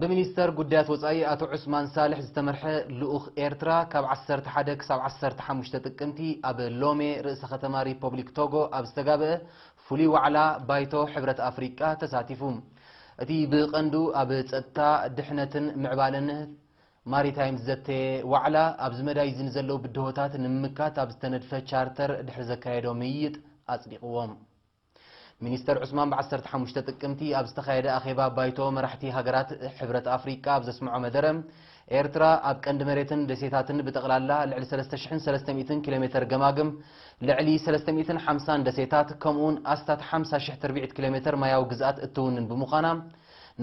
ብሚኒስተር ጉዳያት ወጻኢ ኣቶ ዑስማን ሳልሕ ዝተመርሐ ልኡኽ ኤርትራ ካብ ዓሰርተ ሓደ ክሳብ ዓሰርተ ሓሙሽተ ጥቅምቲ ኣብ ሎሜ ርእሰ ከተማ ሪፖብሊክ ቶጎ ኣብ ዝተጋብአ ፍሉይ ዋዕላ ባይቶ ሕብረት ኣፍሪቃ ተሳቲፉ። እቲ ብቐንዱ ኣብ ጸጥታ፣ ድሕነትን ምዕባለን ማሪታይም ዝዘተየ ዋዕላ ኣብዚ መዳይ እዚ ንዘለዉ ብድሆታት ንምምካት ኣብ ዝተነድፈ ቻርተር ድሕሪ ዘካየዶ ምይይጥ ኣጽዲቕዎም። ሚኒስተር ዑስማን ብ ዓሰርተ ሓሙሽተ ጥቅምቲ ኣብ ዝተኻየደ ኣኼባ ባይቶ መራሕቲ ሃገራት ሕብረት ኣፍሪቃ ኣብ ዘስምዖ መደረ፣ ኤርትራ ኣብ ቀንዲ መሬትን ደሴታትን ብጠቕላላ ልዕሊ ሰለስተ ሽሕን ሰለስተ ሚእትን ኪሎ ሜተር ገማግም፣ ልዕሊ ሰለስተ ሚእትን ሓምሳን ደሴታት፣ ከምኡውን ኣስታት ሓምሳ ሽሕ ትርብዒት ኪሎ ሜተር ማያዊ ግዝኣት እትውንን ብምዃና፣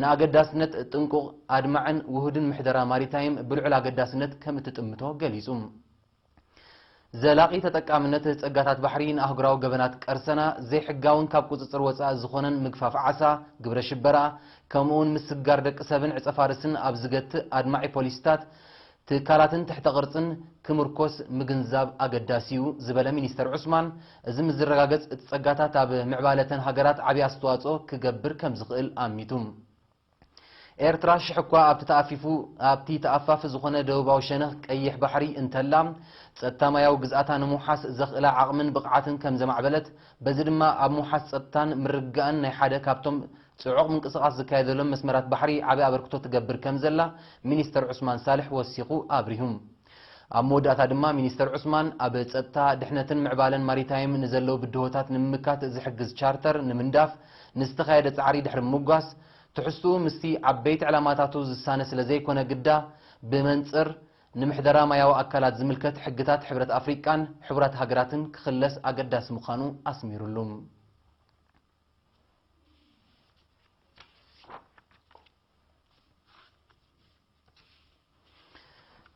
ንኣገዳስነት ጥንቁቕ፣ ኣድማዕን ውሁድን ምሕደራ ማሪታይም ብልዑል ኣገዳስነት ከም እትጥምቶ ገሊጹ። ዘላቒ ተጠቃምነት ጸጋታት ባሕሪ ንኣህጉራዊ ገበናት ቀርሰና፣ ዘይሕጋውን ካብ ቁጽጽር ወጻኢ ዝኾነን ምግፋፍ ዓሳ፣ ግብረ ሽበራ፣ ከምኡውን ምስጋር ደቂ ሰብን ዕጸ ፋርስን ኣብ ዝገትእ ኣድማዒ ፖሊሲታት፣ ትካላትን ትሕተ ቅርጽን ክምርኮስ ምግንዛብ ኣገዳሲ እዩ ዝበለ ሚኒስተር ዑስማን፣ እዚ ምስ ዝረጋገጽ እቲ ጸጋታት ኣብ ምዕባለተን ሃገራት ዓቢ ኣስተዋጽኦ ክገብር ከም ዝኽእል ኣሚቱ። ኤርትራ ሽሕ እኳ ኣብቲ ተኣፊፉ ኣብቲ ተኣፋፊ ዝኾነ ደቡባዊ ሸነኽ ቀይሕ ባሕሪ እንተላ፣ ጸጥታ ማያዊ ግዝኣታ ንምውሓስ ዘኽእላ ዓቕምን ብቕዓትን ከም ዘማዕበለት፣ በዚ ድማ ኣብ ምውሓስ ጸጥታን ምርግጋእን ናይ ሓደ ካብቶም ጽዑቕ ምንቅስቓስ ዝካየደሎም መስመራት ባሕሪ ዓቢ ኣበርክቶ ትገብር ከም ዘላ ሚኒስተር ዑስማን ሳልሕ ወሲኹ ኣብሪሁ። ኣብ መወዳእታ ድማ ሚኒስተር ዑስማን ኣብ ጸጥታ፣ ድሕነትን ምዕባለን ማሪታይም ንዘለዉ ብድሆታት ንምምካት ዝሕግዝ ቻርተር ንምንዳፍ ንዝተኻየደ ጻዕሪ ድሕሪ ምምጓስ፣ ትሕዝትኡ ምስቲ ዓበይቲ ዕላማታቱ ዝሳነ ስለ ዘይኮነ ግዳ፣ ብመንጽር ንምሕደራ ማያዊ ኣካላት ዝምልከት ሕግታት ሕብረት ኣፍሪቃን ሕቡራት ሃገራትን ክኽለስ ኣገዳሲ ምዃኑ ኣስሚሩሉ።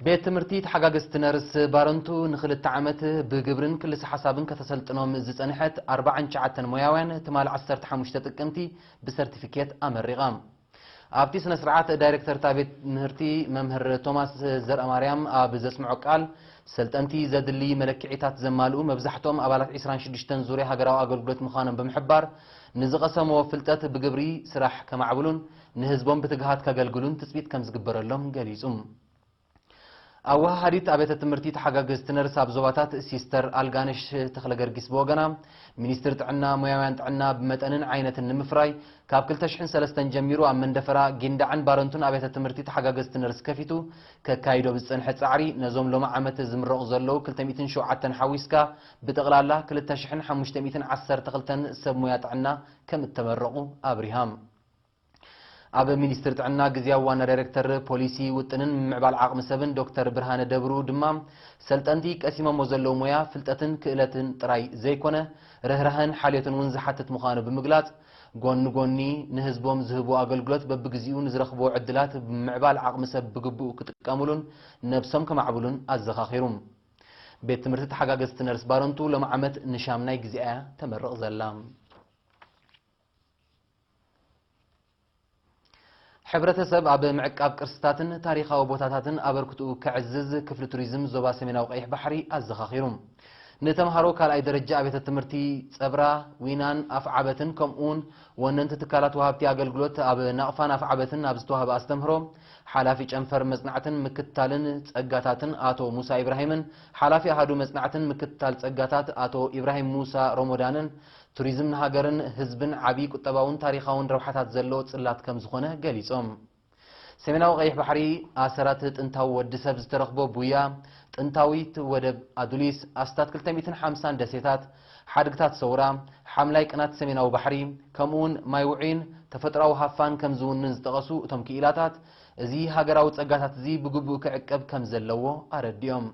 ቤት ትምህርቲ ተሓጋገዝቲ ነርስ ባረንቱ ንኽልተ ዓመት ብግብርን ክልሰ ሓሳብን ከተሰልጥኖም ዝጸንሐት ኣርባዓን ትሽዓተን ሞያውያን ትማሊ ዓሰርተ ሓሙሽተ ጥቅምቲ ብሰርቲፊኬት ኣመሪቓ። ኣብቲ ስነ ስርዓት ዳይሬክተር እታ ቤት ትምህርቲ መምህር ቶማስ ዘርኣማርያም ኣብ ዘስምዖ ቃል፣ ሰልጠንቲ ዘድሊ መለክዒታት ዘማልኡ መብዛሕትኦም ኣባላት ዒስራን ሽዱሽተን ዙርያ ሃገራዊ ኣገልግሎት ምዃኖም ብምሕባር፣ ንዝቐሰምዎ ፍልጠት ብግብሪ ስራሕ ከማዕብሉን ንህዝቦም ብትግሃት ከገልግሉን ትጽቢት ከም ዝግበረሎም ገሊጹ። ኣወሃሃዲት ኣብያተ ትምህርቲ ተሓጋገዝቲ ነርስ ኣብ ዞባታት ሲስተር ኣልጋነሽ ተኽለ ገርጊስ ብወገና፣ ሚኒስትሪ ጥዕና ሞያውያን ጥዕና ብመጠንን ዓይነትን ንምፍራይ ካብ ክልተ ሽሕን ሰለስተን ጀሚሩ ኣብ መንደፈራ፣ ጊንዳዕን ባረንቱን ኣብያተ ትምህርቲ ተሓጋገዝቲ ነርስ ከፊቱ ከካይዶ ብዝጸንሐ ጻዕሪ፣ ነዞም ሎሚ ዓመት ዝምረቑ ዘለዉ ክልተ ሚእትን ሸውዓተን ሓዊስካ ብጠቕላላ ክልተ ሽሕን ሓሙሽተ ሚእትን ዓሰርተ ክልተን ሰብ ሞያ ጥዕና ከም እተመረቑ ኣብሪሃ። ኣብ ሚኒስትሪ ጥዕና ግዝያዊ ዋና ዳይሬክተር ፖሊሲ ውጥንን ምምዕባል ዓቕሚ ሰብን ዶክተር ብርሃነ ደብሩ ድማ፣ ሰልጠንቲ ቀሲሞሞ ዘለዉ ሞያ ፍልጠትን ክእለትን ጥራይ ዘይኮነ፣ ርህራሀን ሓልዮትን እውን ዝሓትት ምዃኑ ብምግላጽ፣ ጎኒ ጎኒ ንህዝቦም ዝህብዎ ኣገልግሎት በብግዚኡ ንዝረኽብዎ ዕድላት ብምምዕባል ዓቕሚ ሰብ ብግቡእ ክጥቀሙሉን ነብሶም ከማዕብሉን ኣዘኻኺሩ። ቤት ትምህርቲ ተሓጋገዝቲ ነርስ ባረንቱ ሎሚ ዓመት ንሻምናይ ግዜኣ እያ ተመርቕ ዘላ። ሕብረተሰብ ኣብ ምዕቃብ ቅርስታትን ታሪኻዊ ቦታታትን ኣበርክትኡ ከዕዝዝ ክፍሊ ቱሪዝም ዞባ ሰሜናዊ ቀይሕ ባሕሪ ኣዘኻኺሩ። ንተምሃሮ ካልኣይ ደረጃ ኣብያተ ትምህርቲ ጸብራ፣ ዊናን ኣፍዓበትን ከምኡውን ወነንቲ ትካላት ወሃብቲ ኣገልግሎት ኣብ ናቕፋን ኣፍዓበትን ኣብ ዝተዋህበ ኣስተምህሮ፣ ሓላፊ ጨንፈር መጽናዕትን ምክትታልን ጸጋታትን ኣቶ ሙሳ ኢብራሂምን ሓላፊ ኣሃዱ መጽናዕትን ምክትታል ጸጋታት ኣቶ ኢብራሂም ሙሳ ሮሞዳንን ቱሪዝም ንሃገርን ህዝብን ዓቢ ቁጠባውን ታሪኻውን ረብሓታት ዘለዎ ጽላት ከም ዝኾነ ገሊጾም። ሰሜናዊ ቀይሕ ባሕሪ ኣሰራት ጥንታዊ ወዲ ሰብ ዝተረኽቦ ቡያ፣ ጥንታዊት ወደብ ኣዱሊስ፣ ኣስታት ክልተ ሚእትን ሓምሳን ደሴታት፣ ሓድግታት ሰውራ፣ ሓምላይ ቅናት ሰሜናዊ ባሕሪ፣ ከምኡውን ማይ ውዑይን ተፈጥሮኣዊ ሃፋን ከም ዝውንን ዝጠቐሱ እቶም ክኢላታት፣ እዚ ሃገራዊ ጸጋታት እዚ ብግቡእ ክዕቀብ ከም ዘለዎ ኣረዲኦም።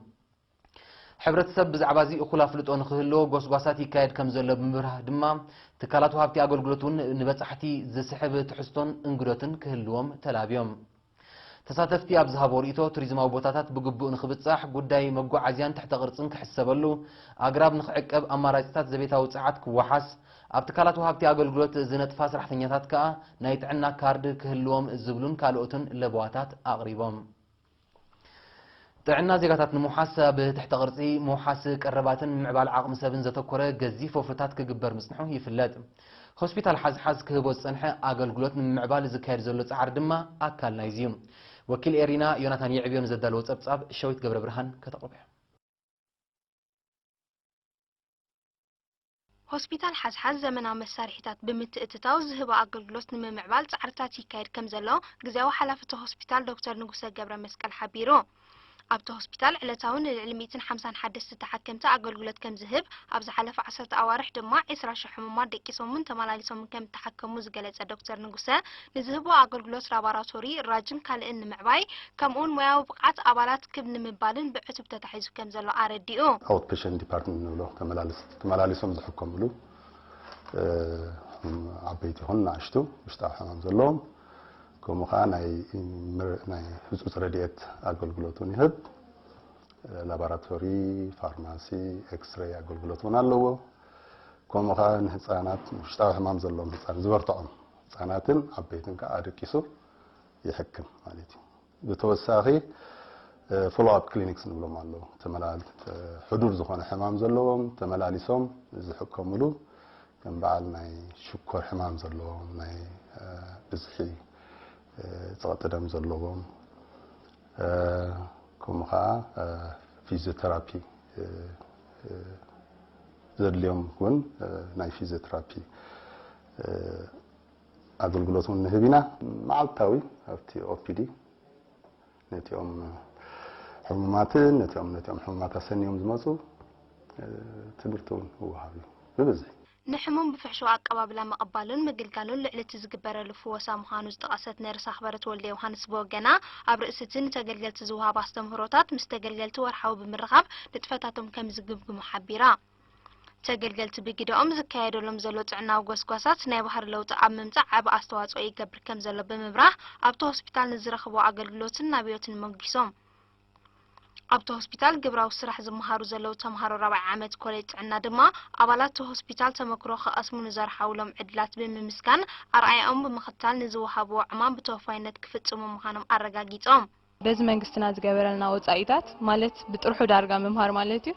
ሕብረተሰብ ብዛዕባ እዚ እኹል ኣፍልጦ ንኽህልዎ ጎስጓሳት ይካየድ ከም ዘሎ ብምብራህ ድማ፣ ትካላት ወሃብቲ ኣገልግሎት እውን ንበጻሕቲ ዝስሕብ ትሕዝቶን እንግዶትን ክህልዎም ተላብዮም። ተሳተፍቲ ኣብ ዝሃቦ ርእይቶ፣ ቱሪዝማዊ ቦታታት ብግቡእ ንኽብጻሕ፣ ጉዳይ መጓዓዝያን ትሕተ ቅርጽን ክሕሰበሉ፣ ኣግራብ ንኽዕቀብ፣ ኣማራጺታት ዘቤታዊ ጸዓት ክወሓስ፣ ኣብ ትካላት ወሃብቲ ኣገልግሎት ዝነጥፋ ሰራሕተኛታት ከኣ ናይ ጥዕና ካርድ ክህልዎም ዝብሉን ካልኦትን ለበዋታት ኣቕሪቦም። ጥዕና ዜጋታት ንምውሓስ፣ ኣብ ትሕተ ቅርጺ ምውሓስ ቀረባትን ምዕባል ዓቕሚ ሰብን ዘተኮረ ገዚፍ ወፍርታት ክግበር ምጽንሑ ይፍለጥ። ሆስፒታል ሓዝሓዝ ክህቦ ዝጸንሐ ኣገልግሎት ንምምዕባል ዝካየድ ዘሎ ጻዕሪ ድማ ኣካል ናይዚ እዩ። ወኪል ኤሪና ዮናታን የዕብዮ ንዘዳለዎ ጸብጻብ ሸዊት ገብረ ብርሃን ከተቕርቦ እያ። ሆስፒታል ሓዝሓዝ ዘመናዊ መሳርሒታት ብምትእትታው ዝህቦ ኣገልግሎት ንምምዕባል ጻዕርታት ይካየድ ከም ዘሎ ግዝያዊ ሓላፊ እቲ ሆስፒታል ዶክተር ንጉሰ ገብረ መስቀል ሓቢሩ። ኣብቲ ሆስፒታል ዕለታዊ ንልዕሊ ሚእትን ሓምሳን ሓደስቲ ተሓከምቲ ኣገልግሎት ከም ዝህብ፣ ኣብ ዝሓለፈ ዓሰርተ ኣዋርሕ ድማ ዕስራ ሽሕ ሕሙማት ደቂሶምን ተመላሊሶምን ከም እተሓከሙ ዝገለጸ ዶክተር ንጉሰ፣ ንዝህቦ ኣገልግሎት ላቦራቶሪ፣ ራጅን ካልእን ንምዕባይ፣ ከምኡውን ሞያዊ ብቕዓት ኣባላት ክብ ንምባልን ብዕቱብ ተታሒዙ ከም ዘሎ ኣረዲኡ። ኣውት ፔሸንት ዲፓርትመንት ንብሎ ተመላልስ- ተመላሊሶም ዝሕከምሉ፣ እ፣ ዓበይቲ ይኹን ንኣሽቱ ውሽጣዊ ሕማም ዘለዎም፣ ከምኡ ከዓ ናይ ምር- ናይ ህፁፅ ረድኤት ኣገልግሎት እውን ይህብ። ላቦራቶሪ፣ ፋርማሲ፣ ኤክስሬይ ኣገልግሎት እውን ኣለዎ። ከምኡ ከዓ ንህፃናት ውሽጣዊ ሕማም ዘለዎም ህፃን ዝበርትዖም ህፃናትን ዓበይትን ከዓ ኣደቂሱ ይሕክም ማለት እዩ። ብተወሳኺ ፎሎ ኣፕ ክሊኒክስ ንብሎም ኣለዉ። ተመላል ሕዱር ዝኾነ ሕማም ዘለዎም ተመላሊሶም ዝሕከምሉ፣ ከም በዓል ናይ ሽኮር ሕማም ዘለዎም፣ ናይ ብዝሒ ጸቕጢ ደም ዘለዎም፣ ከምኡ ከዓ ፊዚዮቴራፒ ዘድልዮም እውን ናይ ፊዚዮቴራፒ ኣገልግሎት እውን ንህብ ኢና። መዓልታዊ ኣብቲ ኦፒዲ ነቲኦም ሕሙማትን ነቲኦም ነቲኦም ሕሙማት ኣሰንዮም ዝመፁ ትምህርቲ እውን ይወሃብ እዩ ብብዝሒ። ንሕሙም ብፍሕሹው ኣቀባብላ ምቕባሉን ምግልጋሉን ልዕሊ እቲ ዝግበረሉ ፍወሳ ምዃኑ ዝጠቐሰት ነርስ ኣኽበረት ወልደዮውሃንስ ብወገና፣ ኣብ ርእሲ እቲ ንተገልገልቲ ዝወሃብ ኣስተምህሮታት ምስ ተገልገልቲ ወርሓዊ ብምርኻብ ንጥፈታቶም ከም ዝግምግሙ ሓቢራ። ተገልገልቲ ብግደኦም፣ ዝካየደሎም ዘሎ ጥዕናዊ ጎስጓሳት ናይ ባህሪ ለውጢ ኣብ ምምጻእ ዓቢ ኣስተዋጽኦ ይገብር ከም ዘሎ ብምብራህ፣ ኣብቲ ሆስፒታል ንዝረኽብዎ ኣገልግሎትን ናብዮትን ሞጒሶም። ኣብቲ ሆስፒታል ግብራዊ ስራሕ ዝመሃሩ ዘለዉ ተምሃሮ ራብዓይ ዓመት ኮሌጅ ጥዕና ድማ፣ ኣባላት እቲ ሆስፒታል ተመክሮ ክቐስሙ ንዘርሓውሎም ዕድላት ብምምስጋን፣ ኣርኣያኦም ብምኽታል ንዝወሃብዎ ዕማም ብተወፋይነት ክፍጽሙ ምዃኖም ኣረጋጊጾም። በዚ መንግስትና ዝገበረልና ወፃኢታት ማለት ብጥርሑ ዳርጋ ምምሃር ማለት እዩ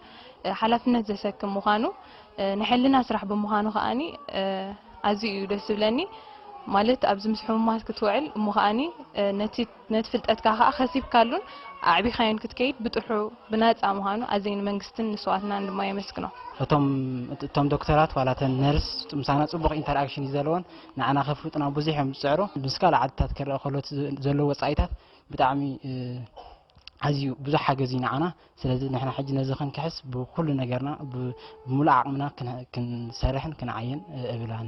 ሓላፍነት ዘሰክም ምዃኑ ንሕልና ስራሕ ብምዃኑ ከዓኒ ኣዝዩ እዩ ደስ ዝብለኒ ማለት ኣብዚ ምስ ሕሙማት ክትውዕል እሞ ከዓኒ ነቲ ነቲ ፍልጠትካ ከዓ ከሲብካሉን ኣዕቢኻዮን ክትከይድ ብጥርሑ ብናፃ ምዃኑ ኣዝየ ንመንግስትን ንስዋትናን ድማ የመስግኖ። እቶም እቶም ዶክተራት ዋላ እተን ነርስ ምሳና ፅቡቕ ኢንተርኣክሽን እዩ ዘለወን ንዓና ከፍልጡና ብዙሕ እዮም ዝፅዕሩ ምስ ካልእ ዓድታት ክረአ ከሎ ዘሎ ወፃኢታት ብጣዕሚ ኣዝዩ ብዙሕ ሓገዝ እዩ ንዓና። ስለዚ ንሕና ሕጂ ነዚ ክንክሕስ ብኩሉ ነገርና ብሙሉእ ዓቕምና ክንሰርሕን ክንዓየን እብል ኣነ።